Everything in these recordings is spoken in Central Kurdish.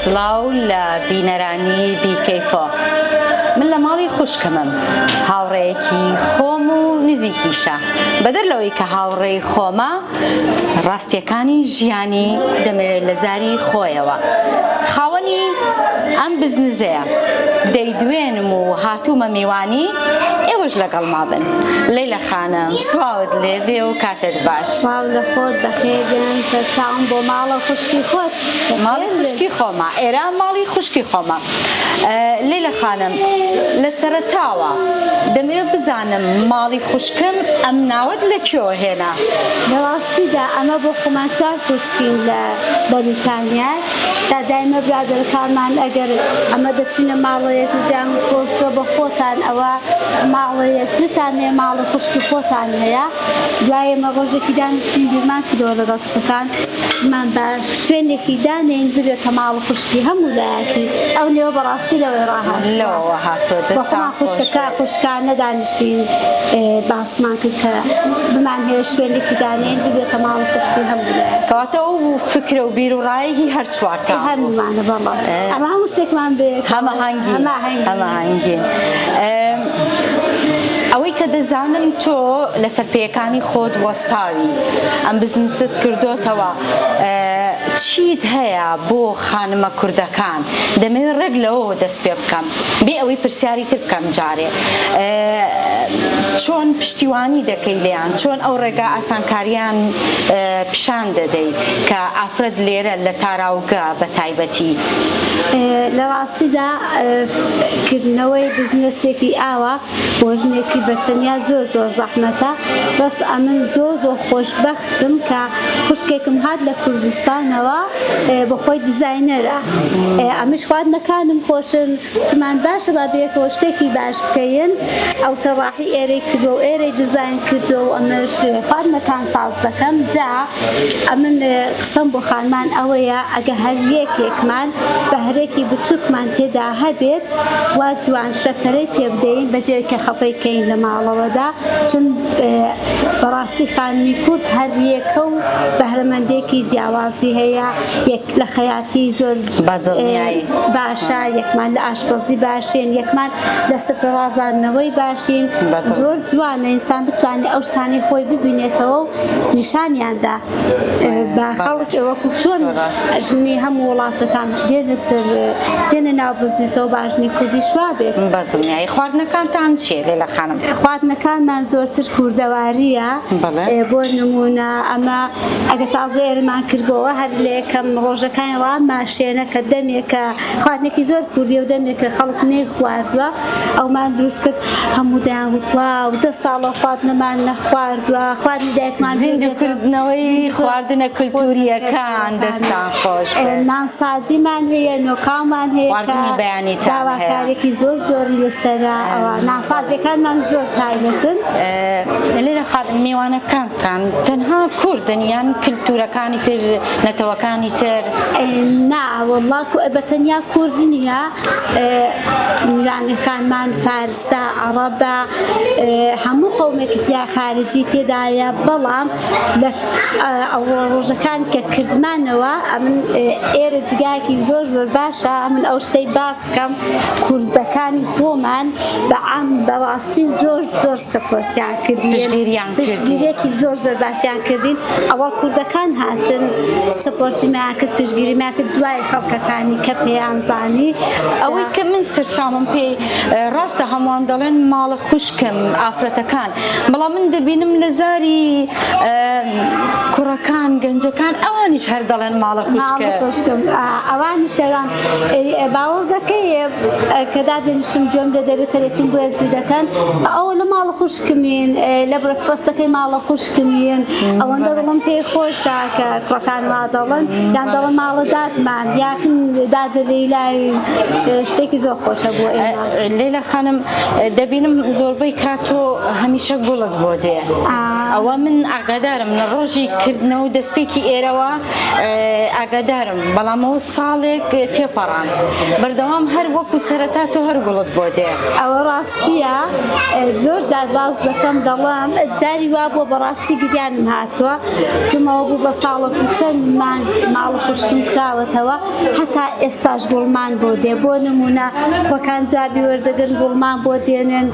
سڵاو لە بینەرانی بیکەیفۆ من لە ماڵی خوشکمم هاوڕێیەکی خۆم و نزیکیشە بەدەر لەوەی کە هاوڕێی خۆمە ڕاستیەکانی ژیانی دەمەوێت لە زاری خۆیەوە خاوەنی ئەم بزنزەیە دەیدوێنم و هاتوومە میوانی ئێوەش لەگەڵما بن لەیلە خانم سڵاوت لێبێ و کاتت باش. سڵاو لە خۆت بەخێر بێن سەرچاوم بۆ ماڵە خوشکی خۆت. ماڵی خوشکی خۆمە ئێرە ماڵی خوشکی خۆمە لەیلە خانم لە سەرەتاوە دەمەوێت بزانم ماڵی خوشکم ئەم ناوەت لە کوێوە هێنا؟ لە ڕاستیدا ئەمە بۆ خۆمان چوار خوشکین لە بەریتانیا تا دایمە برادەرەکانمان ئەگەر ئەمە دەچینە ماڵە یەکتریان خۆزگە بە خۆتان ئەوە ماڵە یەکترتان هەیە ماڵە خوشکی خۆتان هەیە دوای ئێمە ڕۆژێکی دانیشتین بیرمان کردەوە لەگەڵ کچەکان وتمان با شوێنێکی دانێین ببێتە ماڵ خوشکی هەموو لایەکی ئەو نێوە بەڕاستی لەوەی ڕاهاتووە لەوەوە هاتووە بە دەستان خۆمان خۆش خوشکەکە بێت. خوشکانە دانیشتین باسمان کرد کە بمانهەوێت شوێنێکی دانێین ببێتە ماڵ خوشکی هەموو لایەک. کەواتە ئەو فکرە و بیر و ڕایە هی هەر چوارتان بوو. هەموومانە بەڵێ ئەمە هەموو شتێکمان بەیەکەوە هەماهەنگی هەماهەنگی هەماهەنگی ئەوەی کە دەزانم تۆ لەسەر پێیەکانی خۆت وەستاوی ئەم بزنست کردۆتەوە چیت هەیە بۆ خانمە کوردەکان دەمەوێت ڕێک لەوەوە دەست پێ بکەم بێ ئەوەی پرسیاری تر بکەم جارێ چۆن پشتیوانی دەکەی لێیان چۆن ئەو ڕێگا ئاسانکاریان پیشان دەدەی کە ئافرەت لێرە لە تاراوگە بە تایبەتی؟ لە ڕاستیدا کردنەوەی بزنسێکی ئاوا بۆ ژنێکی بە تەنیا زۆر زۆر زەحمەتە بەس ئەمن زۆر زۆر خۆشبەختم کە خوشکێکم هات لە کوردستانەوە بۆ خۆی دیزاینەرە ئەمش خواردنەکانم خۆشن وتمان باشە با بەیەکەوە شتێکی باش بکەین ئەو تەڕاحی ئێرەی کردووە و ئێرەی دیزاین کردووە و ئەمەش خواردنەکان ساز دەکەم جا ئەمن قسەم بۆ خانمان ئەوەیە ئەگە هەر یەکێکمان بەهرێکی بچووکمان تێدا هەبێت وا جوانترە پەرەی پێ بدەین بەجێ کە خەفەی کەین لە ماڵەوەدا چون بەڕاستی خانمی کورد هەر یەکە و بەهرەمەندێکی جیاوازی هەیە یەک لە خەیاتی زۆر باشە یەکمان لە ئاشپەزی باشین یەکمان لە سفرە ڕازاندنەوەی باشین زۆر جوانە ئینسان بتوانێت ئەو شتانەی خۆی ببینێتەوە و نیشانیاندا بە خەڵک وەکو چۆن ژنی هەموو وڵاتەکان دێنە سەر دێنە ناو بزنسەوە با ژنی کوردیش وا بێت. بە دڵنیایی خواردنەکانتان چییە لەیلا خانم؟ خواردنەکانمان زۆرتر کوردەوارییە بۆ نموونە ئەمە ئەگە تازە ئێرەمان کردبۆوە هەر لە یەکەم ڕۆژەکانی ڕا ماشێنە کە دەمێکە خواردنێکی زۆر کوردیە و دەمێکە خەڵک نەیخواردووە ئەومان دروست کرد هەموو دەیان گوت واو دە ساڵە خواردنەمان نەخواردووە خواردنی دایکمان زیندووکردنەوەی خواردنە کولتوورییەکان دەستان خۆش بێت. نانساجیمان هەیە نۆکاومان هەیە کە خواردنی بەیانیتان هەیە. داواکارێکی زۆر زۆری لەسەرە ئەوە نانساجیەکانمان زۆر تایبەتن. لەیلا خانم میوانەکانتان تەنها کوردن یان کلتورەکانی تر نەتەوەکانی تر؟ نا وەڵا بە تەنیا کورد نییە میوانەکانمان فارسە عەڕەبە هەموو قەومێکی تیا خارجی تێدایە بەڵام لە ئەوڕۆ ڕۆژەکان کە کردمانەوە ئەمن ئێرە جگایەکی زۆر زۆر باشە ئەمن ئەو شتەی باس کەم کوردەکانی خۆمان بە عام بەڕاستی زۆر زۆر سەپۆرتیان کردین پشتگیریان کردین پشتگیریەکی زۆر زۆر باشیان کردین ئەوە کوردەکان هاتن سەپۆرتیمان کرد پشتگیریمان کرد دوای خەڵکەکانی کە پێیان زانی ئەوەی کە من سەرسامم پێی ڕاستە هەمووان دەڵێن ماڵە خوشکم ئافرەتەکان بەڵام من دەبینم لە زاری کوڕەکان گەنجەکان ئەوانیش هەر دەڵێن ماڵە خوشکم ئەوانی شەران باوەڕ دەکەی کە دادەنیشم گوێم لێ دەبێت تەلەفون بۆ یەکدی دەکەن ئەوە لە ماڵە خوشکمین لە برەکفەستەکەی ماڵە خوشکمین ئەوەندە دڵم پێی خۆشە کە کوڕەکان وا دەڵێن یان دەڵێن ماڵە دادمان یاکن دادە لەیلاوین شتێکی زۆر خۆشە بۆ ئێمە. لەیلا خانم دەبینم زۆربەی کات تۆ هەمیشە گوڵت بۆ دێ. ئەوە من ئاگادارم لە ڕۆژی کردنەوە و دەستپێکی ئێرەوە ئاگادارم بەڵام ئەوە ساڵێک تێپەڕان بەردەوام هەر وەکو سەرەتا تۆ هەر گوڵت بۆ دێ. ئەوە ڕاستیە زۆر جار باس دەکەم دەڵێم جاری وا بووە بەڕاستی گریانم هاتووە چوومەوە بوو بە ساڵێک و چەند مانگ ماڵ خوشکم کراوەتەوە هەتا ئێستاش گوڵمان بۆ دێ بۆ نمونە کوڕەکان جوابی وەردەگرن گوڵمان بۆ دێنن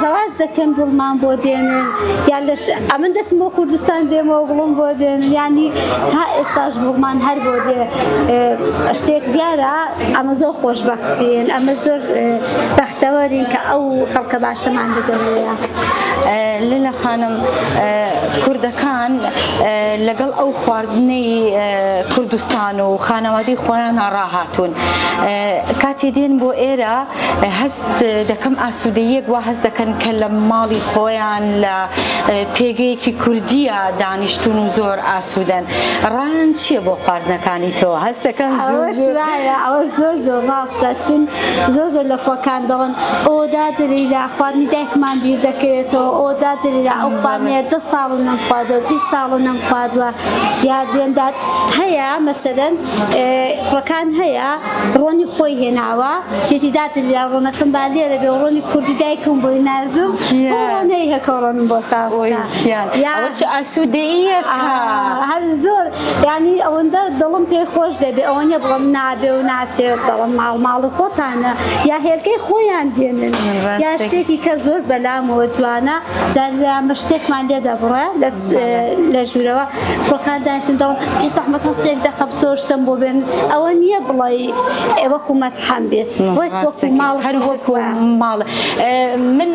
زەواج دەکەن گوڵمان بۆ دێنن یان لە ئەمن دەچم بۆ کوردستان دێمەوە گوڵم بۆ دێن ینی تا ئێستاش گوڵمان هەر بۆ دێ شتێک دیارە ئەمە زۆر خۆشببختین ئەمە زۆر بەختەوەرین کە ئەو خەڵکە باشەمان لەگەڵەیە. لەیلا خانم کوردەکان لەگەڵ ئەو خواردنەی کوردستان و خانەوادەی خۆیان ڕاهاتوون کاتێ دێن بۆ ئێرە هەست دەکەم ئاسوودەیەک وا هەست دەکەن کە لە ماڵی خۆیان لە پێگەیەکی کوردیە دانیشتون و زۆر ئاسوودەن ڕایان چییە بۆ خواردنەکانی تۆ هەست دەکەم ئەوەش وایە ئەوە زۆر زۆر ڕاستە چون زۆر زۆر لە خۆکان دەڵێن ئۆ دادە لەیلا خواردنی دایکمان بیر دەکەوێتەوە ئۆ دادە لەیلا ئەو خواردنەیە دە ساڵە نەمخواردووە 20 ساڵە نەمخواردووە یا دێن داد هەیە مەسەلەن کوڕەکان هەیە ڕۆنی خۆی هێناوە تێتی دادە لەیلا ڕۆنەکەم با لێرە بێ ڕۆنی کوردی دایکم بۆی ناردوم ڕۆنەی هەکە ڕۆنم بۆ سازکە ئەوە چ ئاسوودەییەکە هەر زۆر یانی ئەوەندە دڵم پێی خۆش دەبێ ئەوە نیە بڵێم نابێ و ناچێ دەڵێم ماڵ ماڵی خۆتانە یا هێلکەی خۆیان دێنن یا شتێکی کە زۆر بەلامەوە جوانە جاروێ ئەمە شتێکمان لێ دەبڕێ لە ژوورەوە خۆکان دانیشتن دەڵێم بێ زەحمەت هەستێک دەخە بچۆ شتم بۆ بێن ئەوە نییە بڵێ وەکو مەتحەم بێت وەکو ماڵ هەر وەکو ماڵ من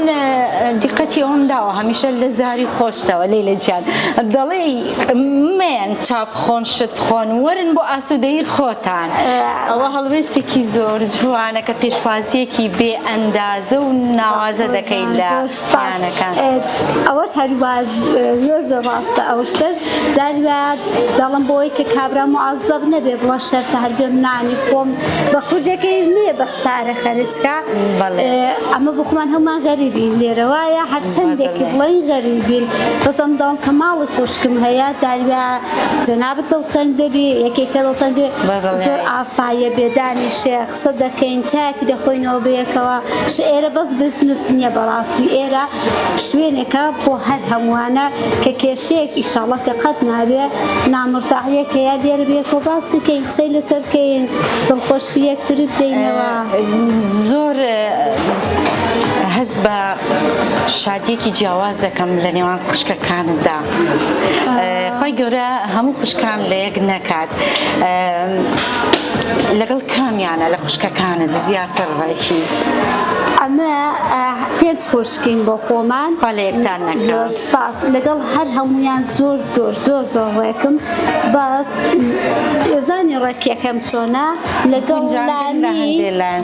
دیقەتی ئەوم داوە هەمیشە لە زاری خۆشتەوە لەیلە گیان دەڵێی مەیەن چا بخۆن شت بخۆن وەرن بۆ ئاسوودەیی خۆتان ئەوە هەڵوێستێکی زۆر جوانە کە پێشوازیەکی بێ ئەندازە و ناوازە دەکەی لە یانەکان. ئەوەش هەروا زۆر زۆر ڕاستە ئەو شتەش جاری وایە دەڵم بۆی کە کابرا معەزەب نەبێ بڵێ شەرتە هەر بێم نانی خۆم بە کوردەکەی نییە بەس پارە خەرجکە ئەمە بۆ خۆمان هەموومان غەریبین لێرە وایە هەر چەندێکی بڵێین غەریبین بەس ئەم دەڵێم کە ماڵی خوشکم هەیە جاری وایە جەنابت دڵتەنگ دەبی یەکێکە دڵتەنگ دەبی زۆر ئاساییە بێدانیشێ قسە دەکەین تاکی دەخۆینەوە بەیەکەوە ش ئێرە بەس بزنس نییە بەڕاستی ئێرە شوێنێکە بۆ هەر هەمووانە کە کێشەیەک ئیشاڵڵە کە قەت نابێ نامرتاحیەک هەیە لێرە بەیەکەوە باسی کەین قسەی لەسەر کەین دڵخۆشی یەکتری بدەینەوە. زۆر هەست بە شادیەکی جیاواز دەکەم لە نێوان خوشکەکانتدا خی گەورە هەموو خوشکان لە یەک نەکات لەگەڵ کامیانە لە خوشکەکانت زیاتر ڕێکی؟ ئەمە پێنج خوشکین بۆ خۆمان خوا لە یەکتان نەکا. زۆر سپاس لەگەڵ هەر هەموویان زۆر زۆر زۆر زۆر ڕێکم بەس زانی ڕێکیەکەم چۆنە لەگەڵ لامی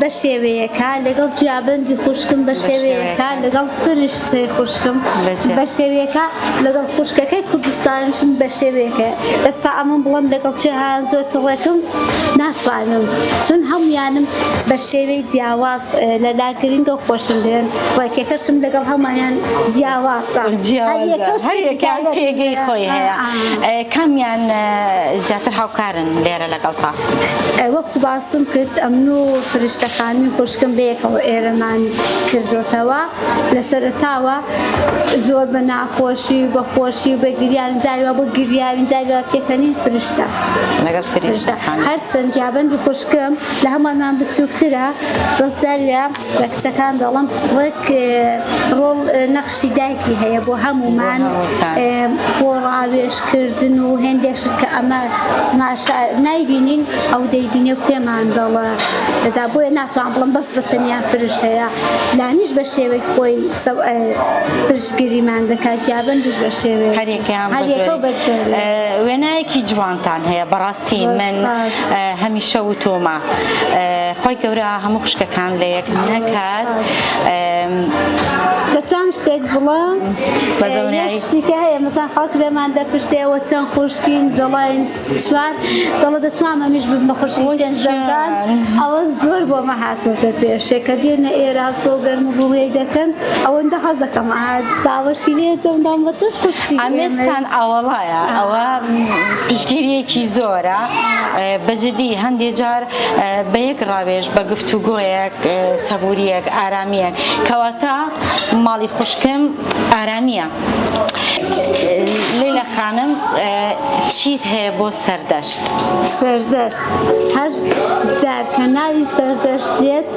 بە شێوەیەکە لەگەڵ جیابەندی خوشکم بە شێوەیەکە لەگەڵ فرشتەی خوشکم بە شێوەیەکە لەگەڵ خوشکەکەی کوردستانشم بە شێوەیەکە ئێستا ئەمن بڵێم لەگەڵ چێ ها زۆر ڕێکم ناتوانم چون هەمویانم بە شێوەی جیاواز لەلا گرنگە و خۆشم دێن ڕێکەکەشم لەگەڵ هەمویان جیاوازە هەریەکەیان پێگەی خۆی هەیە کامیان زیاتر هاوکارن لێرە لەگەڵتا؟ وەکو باسم کرد ئەمن و فرشتە خانمی خوشکم بەیەکەوە ئێرەمان کردۆتەوە لە سەرەتاوە زۆر بە ناخۆشی و بە خۆشی و بە گریان جاری وا بۆ گریاوین جاری وا پێکەنین فرشتە لەگەڵ فرشتە هەرچەند جیابەندی خوشکم لە هەمووانمان بچووکترە بەس جاری وا بە کچەکان دەڵێم ڕێک ڕۆڵ نەخشی دایکی هەیە بۆ هەموومان بۆ ڕاوێژکردن و هێندێک شت کە ئەمە ماشا نایبینین ئەو دەیبینێ و پێمان دەڵێ جا بۆیە ناتوان بڵم بەس بە تەنیا فرش هەیە لانیش بە شێوەی خۆی پشتگیریمان دەکات جیابەندیش بە شێوەیەک هەریەکەیان بە جۆرێک وێنایەکی جوانتان هەیە بەڕاستی من هەمیشە وتۆمە خۆی گەورە هەموو خوشکەکان لە یەک نەکات. دەتوانم شتێک. بڵێم شتیکە هەیە مەسان خەڵک لێمان دەپرسێ ئەوە چەند خوشکین دەڵێن چوار دەڵێ دەتوانم ئەمیش ببمە خوشکی پێنجەمتان ئەوە زۆر بۆمە هاتووەتە پێشێ کە دێنە ئێراز بۆ گەرم و گوڵیی دەکەن ئەوەندە حەز دەکەم باوەشی لێ دەم بە تۆش خوشکی ئەمێستان ئاوەڵایە ئەوە پشتگیریەکی زۆرە بەجدی هەندێ جار بە یەک ڕاوێژ بە گفتوگۆیەک سەبوریەک ئارامیەک کەواتە ماڵی خوشکم ئارامیە. لەیلا خانم چیت هەیە بۆ سەردەشت؟ سەردەشت هەر جار کە ناوی سەردەشت دێت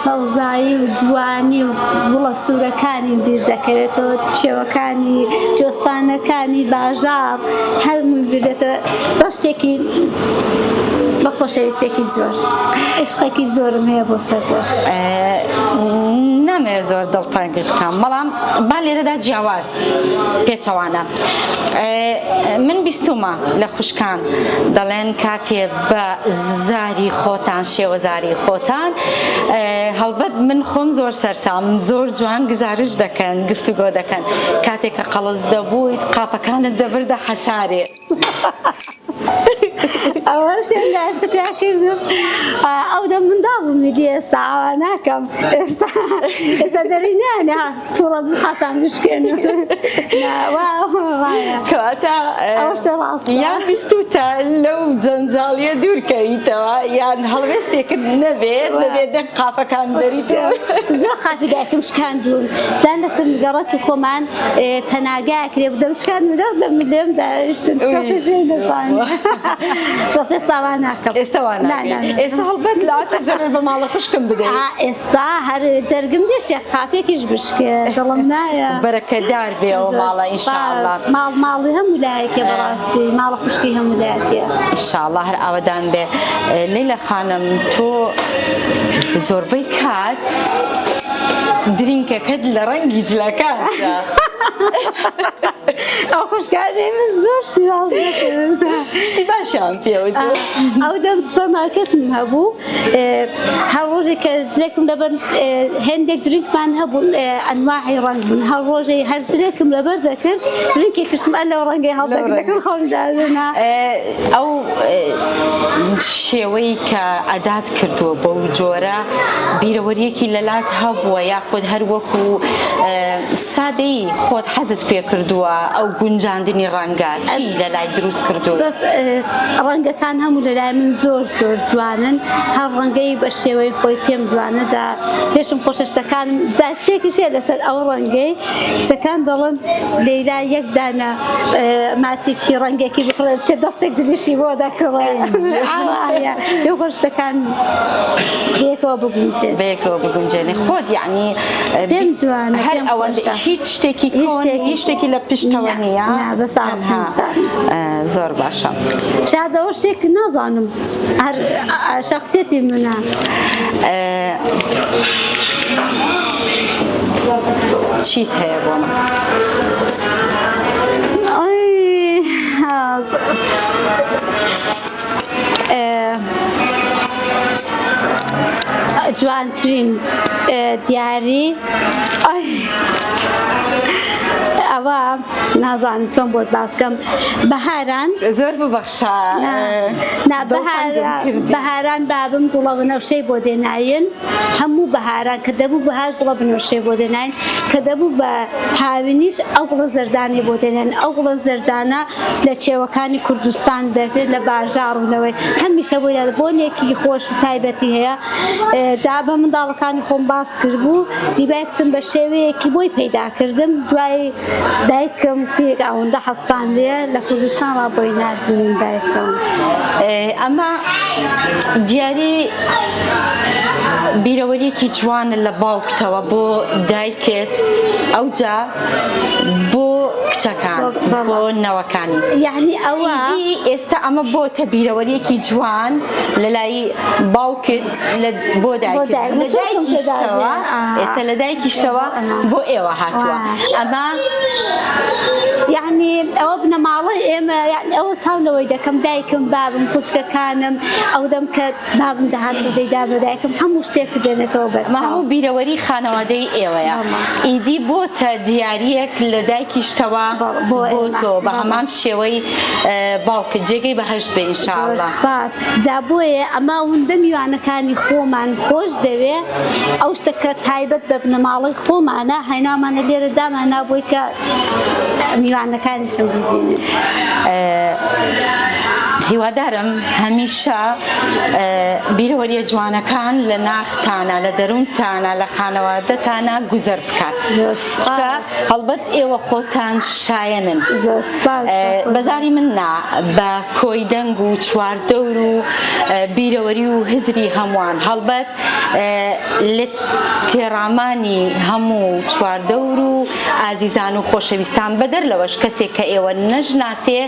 سەوزایی و جوانی و گوڵە سوورەکانی بیر دەکەوێتەوە کێوەکانی جۆستانەکانی باژاڕ هەمووی بیر دێتەوە بە شتێکی بە خۆشەویستێکی زۆر عشقێکی زۆرم هەیە بۆ سەردەشت. نامەوێت زۆر دڵتەنگت بکەم بەڵام با لێرەدا جیاواز پێچەوانە من بیستومە لە خوشکان دەڵێن کاتێ بە زاری خۆتان شێوەزاری خۆتان هەڵبەت من خۆم زۆر سەرسام زۆر جوان گزارش دەکەن گفتوگۆ دەکەن کاتێک کە قەڵس دەبوویت قاپەکانت دەبردە حەسارێ. ئەوەشیان لە ئاشکرا کردم ئەو دەم منداڵ بووم ئیدی ئێستا ئاوا ناکەم ئێستا ئێستا دەری نانە تووڕە بوو حەتان بشکێنم کەواتە یان بیستوتە لەو جەنجاڵیە دوور کەویتەوە یان هەڵوێستێکت نەبێت بەبێ دەنگ قاپەکان بەریتەوە زۆر قاپی دایکم شکاندوون جا لە گەڕەکی خۆمان پەناگایەک لێ بدەم شکان دەم لێم داشتن بەس ئێستا وا ناکەم ئێستا وا ئێستا هەڵبەت لاچە زەرەر بە ماڵە خوشکم بدەی ئێستا هەر جەرگم دێشێ قاپێکیش بشکێ دڵم نایە بەرەکەدار بێ ئەو ماڵە ئینشاءاللە ماڵ ماڵی هەموو لایەکێ بەڕاستی ماڵە خوشکی هەموو لایەکێ ئینشاءاللە هەر ئاوەدان بێ لەیلا خانم تۆ زۆربەی کات درینکەکەت لە ڕەنگی جلەکانتە. ئەو خوشکانەی من زۆر شتی باس دەکردن. شتی باشیان پێوت. ئەو دەم سوپەرمارکێتم هەبوو هەر ڕۆژێک کە جلێکم لەبەر هێندێک درینکمان هەبوو ئەنواعی ڕەنگ بوون هەر ڕۆژێ هەر جلێکم لەبەر دەکرد درینکێکشم ئەر لەو ڕەنگەی هەڵدەکرد خۆم دادەنا. ئەو شێوەی کە ئەدات کردووە بەو جۆرە بیرەوەریەکی لەلات هەبووە یاخود هەر وەکو سادەی خۆت حەزت پێ کردووە ئەو گونجاندنی ڕەنگە چی لەلای دروست کردووە؟ بەس ڕەنگەکان هەموو لەلای من زۆر زۆر جوانن هەر ڕەنگەی بە شێوەی خۆی پێم جوانە جا پێشم خۆشە شتەکانم جا شتێکیش هەیە لەسەر ئەو ڕەنگەی کچەکان دەڵێن لەیلا یەک دانە ماتیکی ڕەنگێکی بکڕێت چێ دەستێک جلیشی بۆ دەکڕێ ئاوایە لەو خۆش شتەکان بەیەکەوە بگونجێن بەیەکەوە بگونجێنێ خۆت یعنی پێم جوانە هەر پێم ئەوەندە خۆشە. هیچ شتێکی هیچ کۆن شتێکی- هیچ شتێکی لە پشتەوە نا، نییە نا، بەس ئاو تەنها زۆر باشە شاید ئەوە شتێک نازانم هەر شخصیەتی منە چیت هەیە بۆ من؟ جوانترین دیاری ئەوە نازانم چۆن بۆت باسکەم بەهاران زۆر ببەخشە نا بەهاران بابم گوڵە بنەوشەی بۆ دێناین هەموو بەهاران کە دەبوو بەهار گوڵە بنەوشەی بۆ دێناین کە دەبوو بە هاوینیش ئەو گوڵە زەردانەی بۆ دێنن ئەو گوڵە زەردانە لە کێوەکانی کوردستان دەکرێت لە باژاڕ و لەوەی هەمیشە بۆی بۆنێکی خۆش و تایبەتی هەیە جا بە منداڵەکانی خۆم باس کردبوو دیبایکتم بە شێوەیەکی بۆی پەیدا کردم دوای دایکم تێک ئەوەندە حەستان لێ لە کوردستان ڕا بۆی ناردنین دایکم. ئەمە دیاری بیرەوەریەکی جوانە لە باوکتەوە بۆ دایکت ئەوجا بۆ کچەکان بۆ نەوەکانی یعنی ئەوە ئێستا ئەمە بۆتە بیرەوەریەکی جوان لەلای باوکت بۆ دایکت لە دایکیشتەوە ئێستا لە دایکیشتەوە بۆ ئێوە هاتووە ئەمە. یعنی ئەوە بنەماڵەی ئێمە یعنی ئەوە چاو لەوەی دەکەم دایکم بابم خوشکەکانم ئەو دەم کە بابم دەهات و دەیدا بە دایکم هەموو شتێک دێنێتەوە بەر ئەمە هەموو بیرەوەری خانەوادەی ئێوەیە ئیدی بۆتە دیاریەک لە دایکیشتەوە بۆ تۆ بە هەمان شێوەی باوکت جێگەی بەهەشت بێ ئینشاءاللە. سپاس جا بۆیە ئەمە وندە میوانەکانی خۆمان خۆش دەوێ ئەو شتە کە تایبەت بە بنەماڵەی خۆمانە هەینامانە لێرە دامانا بۆی کە میوانەکانیشم ببینن. هیوادارم هەمیشە بیرەوەریە جوانەکان لە ناختانە لە دەروونتانە لە خانەوادەتانە گوزەر بکات چونکە هەڵبەت ئێوە خۆتان شایەنن بەزاری من نا بە کۆی دەنگ و چواردەور و بیرەوەری و هزری هەمووان هەڵبەت لە تێڕامانی هەموو چواردەور و ئازیزان و خۆشەویستان بەدەر لەوەش کەسێک کە ئێوە نەژناسێ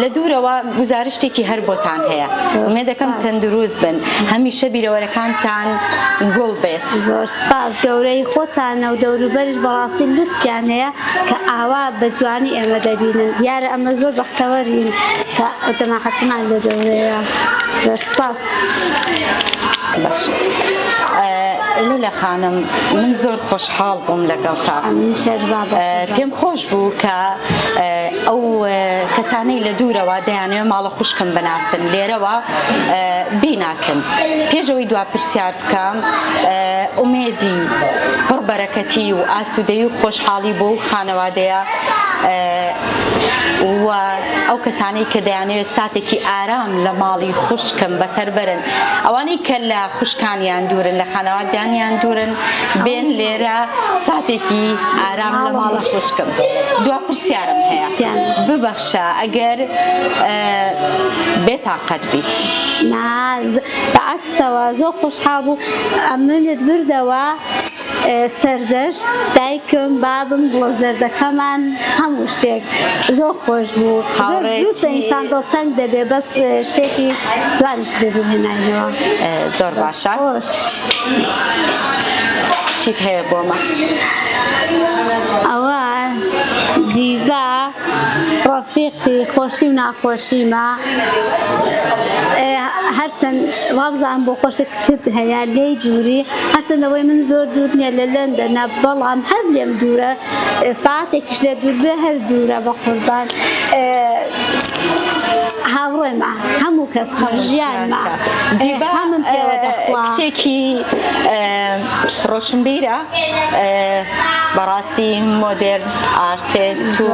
لە دوورەوە گوزارشتێکی هەر بۆتان هەیە ئومێد دەکەم تەندروست بن هەمیشە بیرەوەرەکانتان گوڵ بێت. زۆر سپاس گەورەی خۆتانە و دەوروبەریش بەڕاستی لوتفیان هەیە کە ئاوا بە جوانی ئێمە دەبینن دیارە ئەمە زۆر بەختەوەرین کە جەماعەتمان لە دەورەیە زۆر سپاس. باش لەیلا خانم من زۆر خۆشحاڵ بووم لەگەڵتا پێم خۆش بوو کە ئەو کەسانەی لە دوورەوە دەیانەوێت ماڵە خوشکم بناسن لێرەوە بیناسن پێشەوەی دوا پرسیار بکەم ئومێدی پڕ بەرەکەتی و ئاسوودەی و خۆشحاڵی بۆ و خانەوادەیە و ئەو کەسانەی کە دەیانەوێت ساتێکی ئارام لە ماڵی خوشکم بەسەر بەرن ئەوانەی کە لە خوشکانیان دوورن لە خانەوادانیان دوورن بێن لێرە ساتێکی ئارام لە ماڵە خوشکم دوا پرسیارم هەیە ببەخشە ئەگەر بێتاقەت بیت. نا بە عەکسەوە زۆر خۆشحاڵ بوو ئەمنت بردەوە سەردەشت دایکم بابم گوڵە زەردەکەمان هەموو شتێک زۆر خۆش بوو زۆر دروستە ئینسان دڵتەنگ دەبێ بەس شتێکی جوانیش ببینێنەوە زۆر باشە خۆش چیت هەیە بۆمە ئەوە دیبا ڕەفیقی خۆشی و ناخۆشیمە هەرچەند وابزانم بۆ خۆشە کچت هەیە لێی دووری هەرچەند ئەوەی من زۆر دوور نییە لە لەندەنە بەڵام هەر لێم دوورە ساعتێکیش لێ دوور بێ هەر دوورە بە قوربان هاوڕێمە هەموو کەس ژیانمە دیبا هەمم پێوە دەخوا کچێکی ڕۆشنبیرە بەڕاستی مۆدێرن ئارتێست و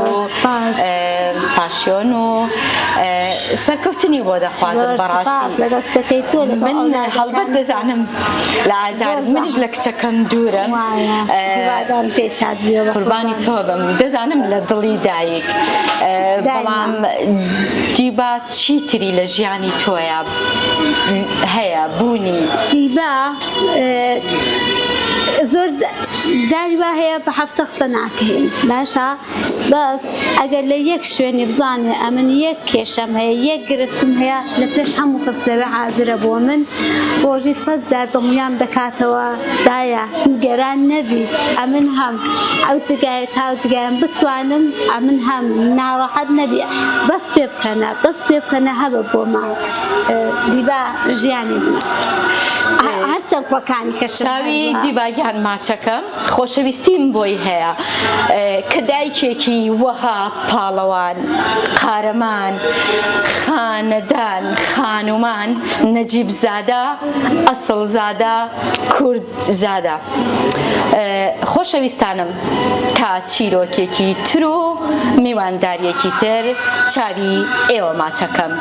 فاشیۆن و سەرکەوتنی بۆ دەخوازم بەڕاستی لەگەڵ کچەکەی تۆ من هەڵبەت دەزانم لە ئازار منیش لە کچەکەم دوورم قوربانی تۆ بم دەزانم لە دڵی دایک بەڵام دیبا چیتری لە ژیانی تۆیا هەیە بوونی دیبا زۆر جاری وا هەیە بە هەفتە قسە ناکەین باشە بەس ئەگەر لە یەک شوێنی بزانێ ئەمن یەک کێشەم هەیە یەک گرفتم هەیە لە پێش هەموو کەس لەوێ حازرە بۆ من ڕۆژی سەد جار دڵنیام دەکاتەوە دایە نیگەران نەبی ئەمن هەم ئەو جگایە تاو جگایم بتوانم ئەمن هەم ناڕەحەت نەبی بەس پێ بکەنە بەس پێ بکەنە هەبە بۆ ماڵ دیبا ژیانی منە هەرچەند کوڕەکانی کەشم چاوی دیبا گیان ماچەکەم خۆشەویستیم بۆی هەیە کە دایکێکی وەها پاڵەوان قارەمان خانەدان خانومان نەجیب زادە ئەسڵزادە کورد زادە خۆشەویستانم تا چیرۆکێکی تر و میوانداریەکی تر چاوی ئێوە ماچەکەم.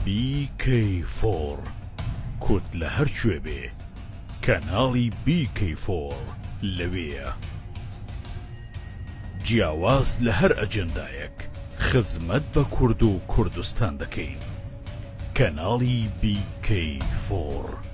BK4 کورد لە هەر کوێ بێ کەناڵی BK4 لەوێیە. جیاواز لە هەر ئەجێندایەک خزمەت بە کورد و کوردستان دەکەین. کەناڵی BK4.